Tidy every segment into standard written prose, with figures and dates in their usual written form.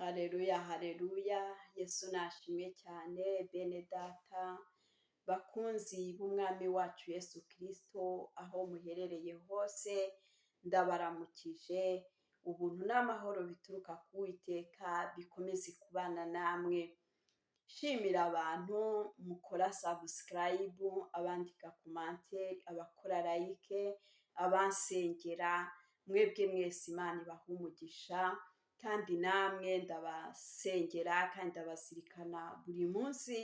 Hareruya, hareruya, Yesu nashimwe cyane. Bene data, bakunzi b'Umwami wacu Yesu Kristo, aho muherereye hose ndabaramukije. Ubuntu n'amahoro bituruka ku Uwiteka bikomeze kubana namwe. Shimira abantu mukora subscribe, abandika commentaire, abakora like, abansengera, mwebwe mwese Imana ibaha umugisha. Kandi namwe ndabasengera kandi ndabazirikana buri munsi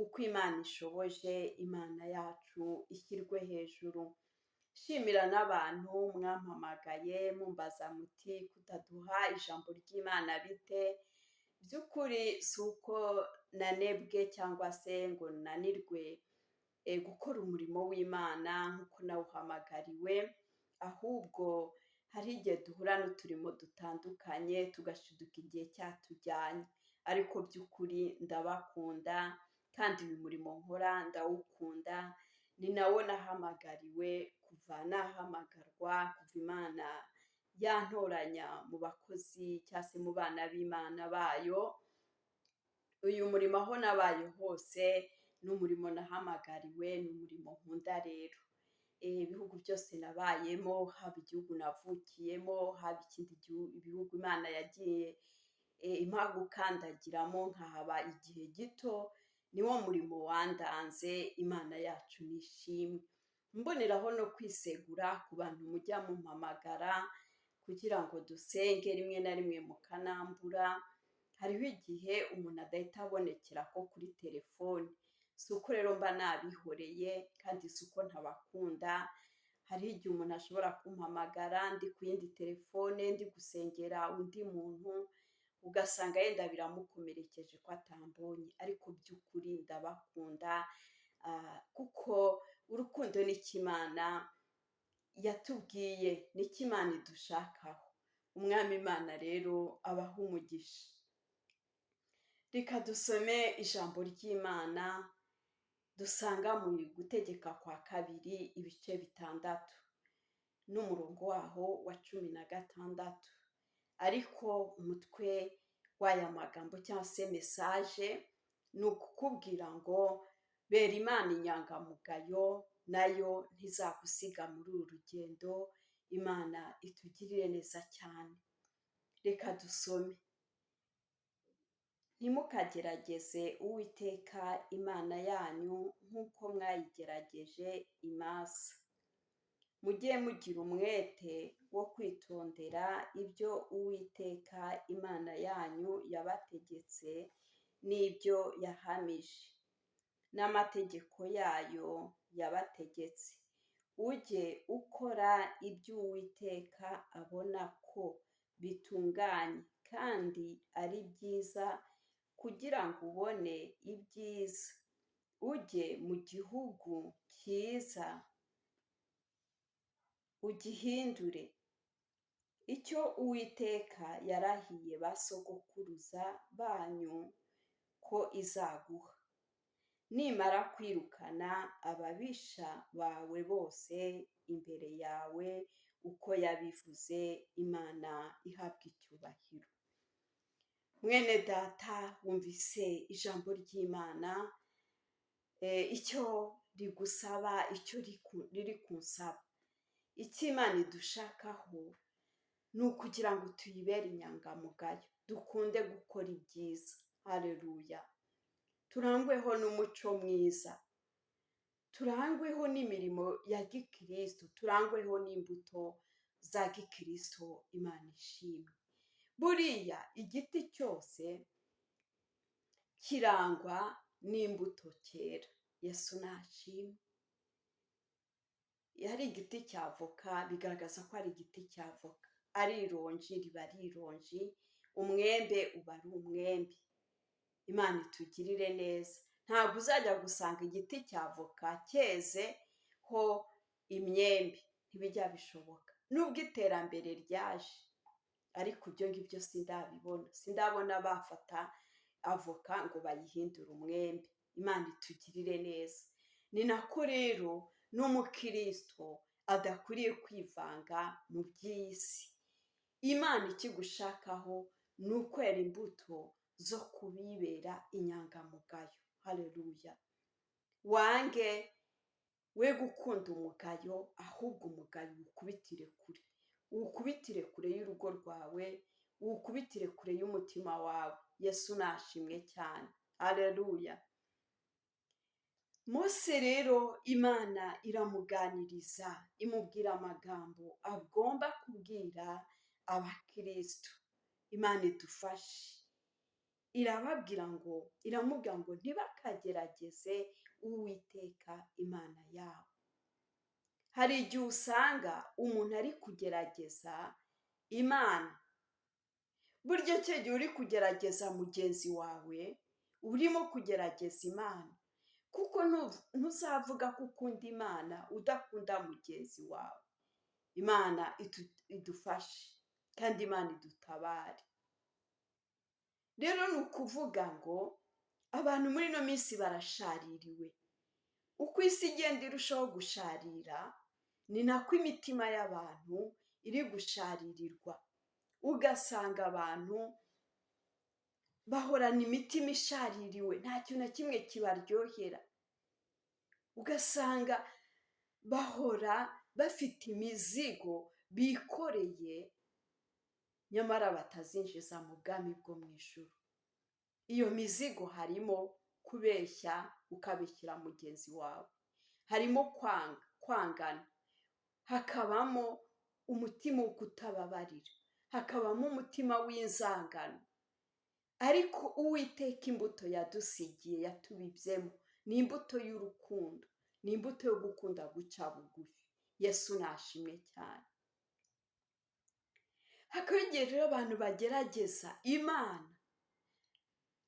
uko Imana ishoboje. Imana yacu ishyirwe hejuru. Shimira n'abantu mwampamagaye mumbaza muti: "Kutaduha ijambo ry'Imana bite?" By'ukuri si uko nanebwe cyangwa se ngo nanirwe gukora umurimo w'Imana nk'uko nawuhamagariwe, ahubwo hari igihe duhura n'uturimo dutandukanye, tugashiduka igihe cyatujyanye. Ariko by'ukuri ndabakunda, kandi uyu murimo nkora ndawukunda, ni nawo nahamagariwe kuva nahamagarwa, kuva Imana yantoranya mu bakozi cyangwa se mu bana b'Imana bayo. Uyu murimo, aho nabaye hose, ni umurimo nahamagariwe, ni umurimo nkunda. Rero ibihugu byose nabayemo, haba igihugu navukiyemo, haba ikindi gihugu, ibihugu Imana yagiye impa gukandagiramo nkahaba igihe gito, niwo murimo wandanze. Imana yacu nishimwe. Mboneraho no kwisegura ku bantu mujya mumpamagara kugira ngo dusenge, rimwe na rimwe mukanambura. Hariho igihe umuntu adahita abonekera ko kuri telefone. Si uko rero mba nabihoreye, kandi si uko ntabakunda. Hariho igihe umuntu ashobora kumpamagara ndi ku yindi telefone, ndi gusengera undi muntu, ugasanga yenda biramukomerekeje ko atambonye. Ariko by'ukuri ndabakunda, kuko urukundo nicyo Imana yatubwiye, nicyo Imana idushakaho. Umwami Imana rero abaha umugisha. Reka dusome ijambo ry'Imana dusanga mu Gutegeka kwa Kabiri, ibice 6 n'umurongo waho wa 16. Ariko umutwe w'aya magambo cyangwa se message ni ukukubwira ngo: "Bera Imana inyangamugayo, nayo ntizagusiga muri uru rugendo." Imana itugirire neza cyane. Reka dusome. "Ntimukagerageze Uwiteka Imana yanyu nk'uko mwayigerageje i Masa. Mujye mugira umwete wo kwitondera ibyo Uwiteka Imana yanyu yabategetse n'ibyo yahamije n'amategeko yayo yabategetse. Ujye ukora ibyo Uwiteka abona ko bitunganye kandi ari byiza, kugira ngo ubone ibyiza, ujye mu gihugu cyiza, ugihindure, icyo Uwiteka yarahiye ba sogokuruza banyu ko izaguha, nimara kwirukana ababisha bawe bose imbere yawe uko yabivuze." Imana ihabwa icyubahiro. Mwene data, wumvise ijambo ry'Imana icyo rigusaba, icyo riri kunsaba. Icyo Imana idushakaho ni ukugira ngo tuyibere inyangamugayo, dukunde gukora ibyiza. Hareruya! Turangweho n'umuco mwiza, turangweho n'imirimo ya gikristo, turangweho n'imbuto za gikristo. Imana ishimwe. Buriya igiti cyose kirangwa n'imbuto cyera. Yesu nashimwe. Iyo ari igiti cya avoka, bigaragaza ko ari igiti cya avoka; ari ironji, riba ari ironji; umwembe uba ari umwembe. Imana itugirire neza. Ntabwo uzajya gusanga igiti cya avoka cyezeho imyembe, ntibijya bishoboka. Nubwo iterambere ryaje, ariko ibyo ngibyo sindabibona, sindabona bafata avoka ngo bayihindure umwembe. Imana itugirire neza. Ni nako rero n'umukristo adakwiriye kwivanga mu by'iyi si. Imana ikigushakaho ni Ni ukwera imbuto zo kubibera inyangamugayo. Hareruya! Wange we gukunda umugayo, ahubwo umugayo uwukubitire kure, uwukubitire kure y'urugo rwawe, uwukubitire kure y'umutima wawe. Yesu nashimwe cyane. Hareruya! Mose rero Imana iramuganiriza, imubwira amagambo agomba kubwira abakirisitu. Imana idufashe. Irababwira ngo, iramubwira ngo ntibakagerageze Uwiteka Imana yabo. Hari igihe usanga umuntu ari kugerageza Imana. Burya cya gihe uri kugerageza mugenzi wawe, urimo kugerageza Imana, kuko ntuzavuga ko ukunda Imana udakunda mugenzi wawe. Imana idufashe kandi Imana idutabare. Rero ni ukuvuga ngo abantu muri ino minsi barashaririwe. Uko isi igenda irushaho gusharira, ni nako imitima y'abantu iri gusharirirwa. Ugasanga abantu bahorana imitima ishaririwe, nta kintu na kimwe kibaryohera. Ugasanga bahora bafite imizigo bikoreye, nyamara batazinjiza mu bwami bwo mu ijuru. Iyo mizigo harimo kubeshya ukabeshyira mugenzi wawe, harimo kwanga, kwangana, hakabamo umutima wo kutababarira, hakabamo umutima w'inzangano. Ariko Uwiteka imbuto yadusigiye, yatubibyemo, ni imbuto y'urukundo, ni imbuto yo gukunda guca bugufi. Yesu nashimwe cyane. Hakaba igihe rero abantu bagerageza Imana.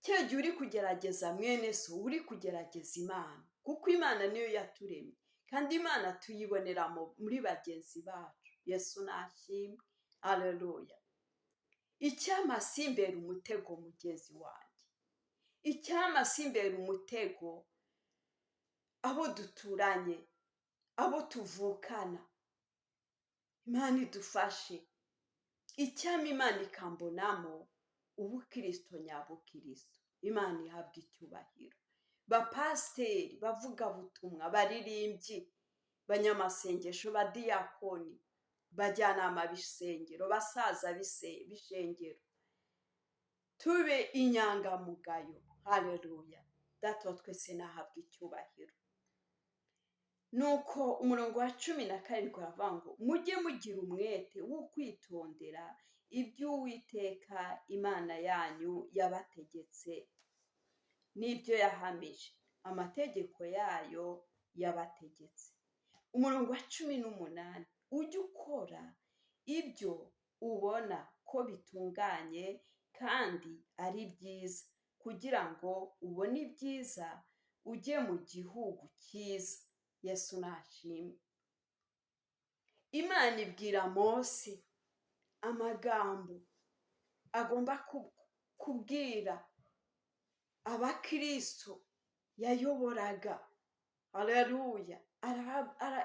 Cya gihe uri kugerageza mwene so, uri kugerageza Imana, kuko Imana niyo yaturemye, kandi Imana tuyibonera muri bagenzi bacu. Yesu nashimwe. Aleluya! Icyampa simbera umutego mugenzi wanjye, icyampa simbera umutego abo duturanye, abo tuvukana. Imana idufashe. Icyampa Imana ikambonamo ubukirisito nyabukirisito. Imana ihabwa icyubahiro. Bapasiteri, bavugabutumwa, baririmbyi, banyamasengesho, badiyakoni, bajyanama b'isengero, basaza b'ishengero, tube inyangamugayo. Haleluya! Data wa twese nahabwa icyubahiro. Nuko umurongo wa 17 uravuga ngo mujye mugira umwete wo kwitondera iby'Uwiteka Imana yanyu yabategetse n'ibyo yahamije, amategeko yayo yabategetse. Umurongo wa 18, ujye ukora ibyo ubona ko bitunganye kandi ari byiza, kugira ngo ubone ibyiza ujye mu gihugu cyiza. Yesu nashimwe. Imana ibwira Mose amagambo agomba kubwira abakristo yayoboraga. Haleluya!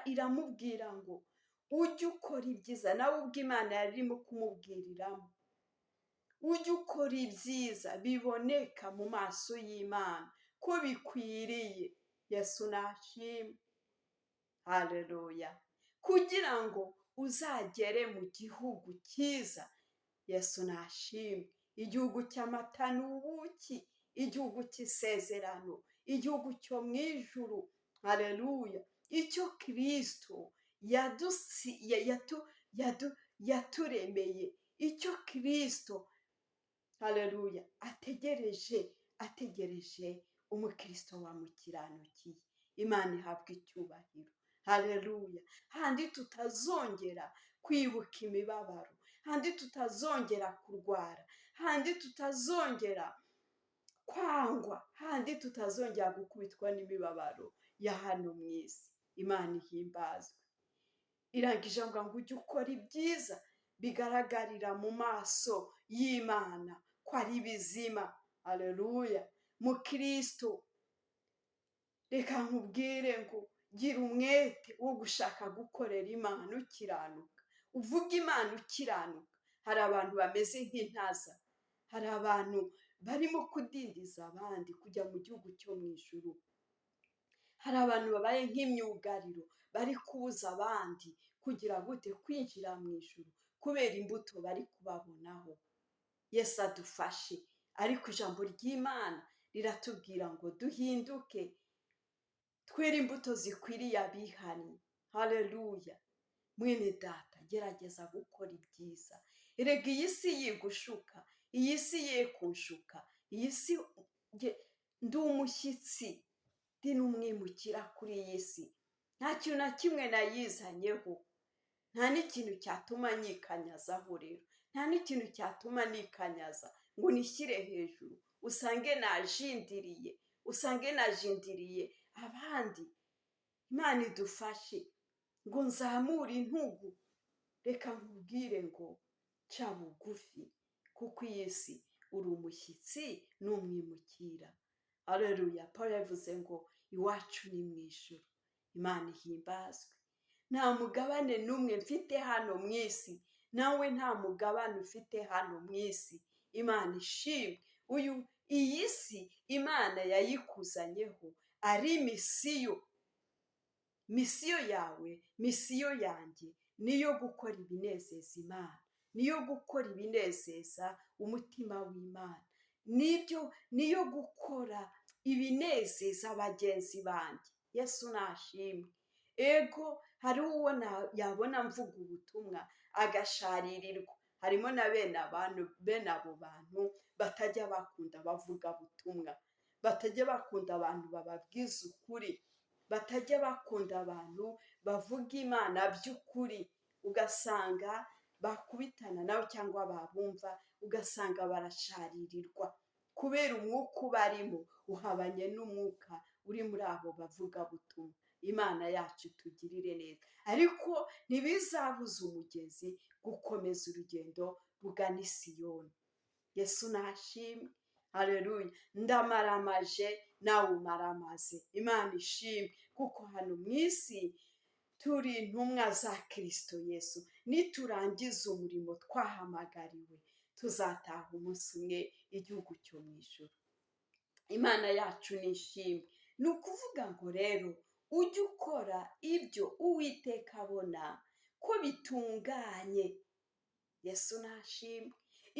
Iramubwira ngo ujye ukora ibyiza. Nawe ubwo Imana yari irimo kumubwiriramo, ujye ukora ibyiza biboneka mu maso y'Imana ko bikwiriye. Yesu nashimwe. Haleluya! Kugira ngo uzagere mu gihugu cyiza. Yesu nashimwe. Igihugu cy'amata n'ubuki, igihugu cy'isezerano, igihugu cyo mu ijuru. Haleluya! Icyo Kristo yaturemeye, icyo Kristo, haleluya, ategereje umukristo wamukiranukiye. Imana ihabwa icyubahiro. Haleluya! Handi tutazongera kwibuka imibabaro, handi tutazongera kurwara, handi tutazongera kwangwa, handi tutazongera gukubitwa n'imibabaro ya hano mu isi. Imana ihimbazwe. Irangije avuga ngo ujye ukora ibyiza bigaragarira mu maso y'Imana ko ari bizima. Haleluya! Mukristo, reka nkubwire ngo gira umwete wo gushaka gukorera Imana ukiranuka, uvuge Imana ukiranuka. Hari abantu bameze nk'intaza. Hari abantu barimo kudindiza abandi kujya mu gihugu cyo mu ijuru. Hari abantu babaye nk'imyugariro bari kubuza abandi kugira gute? Kwinjira mu ijuru kubera imbuto bari kubabonaho. Yesu adufashe. Ariko ijambo ry'Imana riratubwira ngo duhinduke, twere imbuto zikwiriye abihannye. Haleluya! Mwene data, gerageza gukora ibyiza. Erega iyi si yigushuka, iyi si ye kunshuka, iyi si ndi umushyitsi, ndi n'umwimukira kuri iyi si. Nta kintu na kimwe nayizanyeho, nta n'ikintu cyatuma nyikanyazaho rero, nta n'ikintu cyatuma nikanyaza ngo nishyire hejuru, usange najindiriye, usange najindiriye abandi. Imana idufashe ngo nzamure intugu. Reka nkubwire ngo ca bugufi, kuko iyi si uri umushyitsi n'umwimukira. Aleluya! Paul yavuze ngo iwacu ni mu ijuru. Imana ihimbazwe. Nta mugabane n'umwe mfite hano mu isi, nawe nta mugabane ufite hano mu isi. Imana ishimwe. Uyu iyi si Imana yayikuzanyeho ari misiyo. Misiyo yawe, misiyo yanjye niyo gukora ibinezeza Imana, niyo gukora ibinezeza umutima w'Imana, nibyo niyo gukora ibinezeza bagenzi banjye. Yesu nashimwe. Ego, hari uwo yabona mvuga ubutumwa agasharirirwa. Harimo na bene abantu, bene abo bantu batajya bakunda abavuga butumwa, batajya bakunda abantu bababwiza ukuri, batajya bakunda abantu bavuga Imana by'ukuri, ugasanga bakubitana nawe cyangwa babumva ugasanga barasharirirwa kubera umwuka ubarimo uhabanye n'umwuka uri muri abo bavugabutumwa. Imana yacu itugirire neza, ariko ntibizabuza umugezi gukomeza urugendo rugana i Siyoni. Yesu nashimwe. Haleluya! Ndamaramaje, nawe umaramaze. Imana ishimwe, kuko hano mu isi turi intumwa za Kirisito Yesu. Niturangiza umurimo twahamagariwe, tuzataha umunsi umwe igihugu cyo mu ijuru. Imana yacu ni ishimwe. Ni ukuvuga ngo rero ujye ukora ibyo Uwiteka abona ko bitunganye. Yesu nashimwe.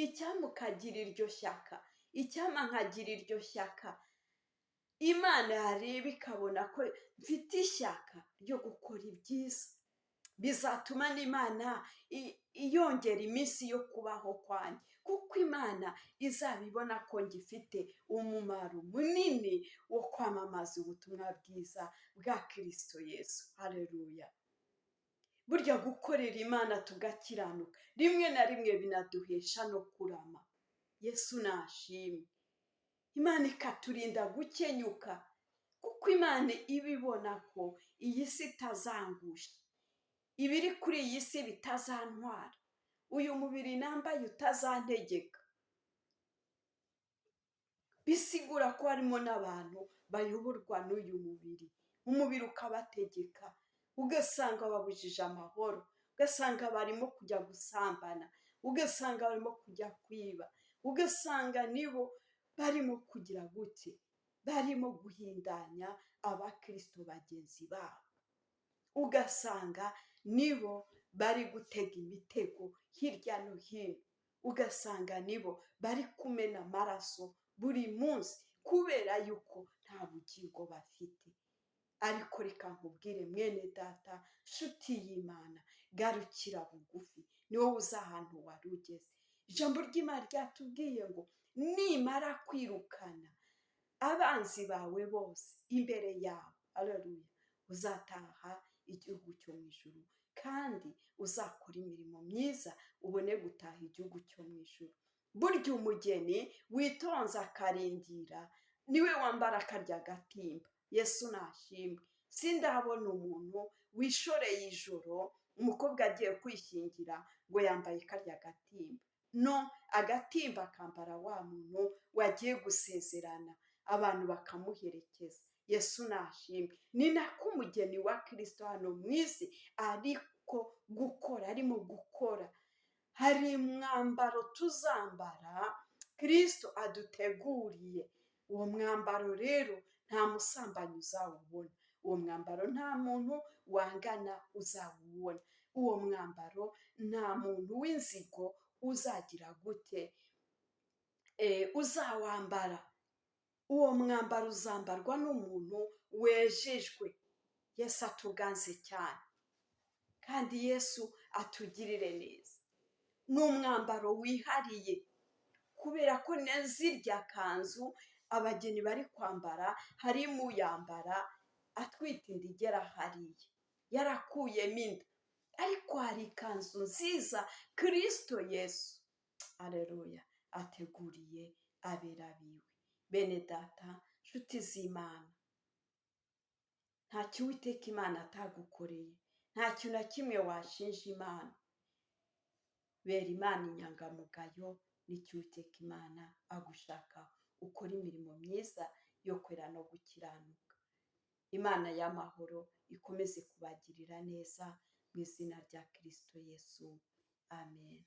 Icyampa ukagira iryo shyaka, icyampa nkagira iryo shyaka. Imana yareba ikabona ko mfite ishyaka ryo gukora ibyiza, bizatuma n'Imana yongera iminsi yo kubaho kwanjye, kuko Imana izabibona ko ngifite umumaro munini wo kwamamaza ubutumwa bwiza bwa Kirisito Yesu. Haleluya! Burya gukorera Imana tugakiranuka rimwe na rimwe binaduhesha no kurama. Yesu nashimwe. Imana ikaturinda gukenyuka, kuko Imana iba ibona ko iyi si itazangusha, ibiri kuri iyi si bitazantwara, uyu mubiri nambaye utazantegeka. Bisigura ko harimo n'abantu bayoborwa n'uyu mubiri, umubiri ukabategeka, ugasanga babujije amahoro, ugasanga barimo kujya gusambana, ugasanga barimo kujya kwiba, ugasanga nibo barimo kugira gute, barimo guhindanya abakirisito bagenzi babo, ugasanga nibo bari gutega imitego hirya no hino, ugasanga nibo bari kumena amaraso buri munsi kubera yuko nta bugingo bafite. Ariko reka nkubwire mwene data, nshuti y'Imana, garukira bugufi, ni wowe uzi ahantu wari ugeze. Ijambo ry'Imana ryatubwiye ngo nimara kwirukana abanzi bawe bose imbere yawe, haleluya, uzataha igihugu cyo mu ijuru, kandi uzakora imirimo myiza ubone gutaha igihugu cyo mu ijuru. Burya umugeni witonze akarindira niwe wambara akarya agatimba. Yesu nashimwe. Sindabona umuntu wishoreye ijoro umukobwa agiye kwishyingira ngo yambaye karya gatimba. No agatimba akambara wa muntu wagiye gusezerana, abantu bakamuherekeza. Yesu nashimwe. Ni nako umugeni wa Kirisito hano mu isi ariko gukora, arimo gukora. Hari umwambaro tuzambara. Kirisito aduteguriye. Uwo mwambaro rero nta musambanyi uzawubona, uwo mwambaro nta muntu wangana uzawubona, uwo mwambaro nta muntu w'inzigo uzagira gute uzawambara. Uwo mwambaro uzambarwa n'umuntu wejejwe. Yesu atuganze cyane kandi Yesu atugirire neza. Ni umwambaro wihariye kubera ko na zirya kanzu abageni bari kwambara, harimo uyambara atwite inda igera hariya, yarakuyemo inda, ariko hari ikanzu nziza Kirisito Yesu, aleluya, ateguriye abera biwe. Bene data, nshuti z'Imana, ntacyo Uwiteka Imana atagukoreye, nta kintu na kimwe washinja Imana. Bera Imana inyangamugayo, nicyo Uwiteka Imana agushaka, ukora imirimo myiza yo kwera no gukiranuka. Imana y'amahoro ikomeze kubagirira neza mu izina rya Kirisito Yesu, amen.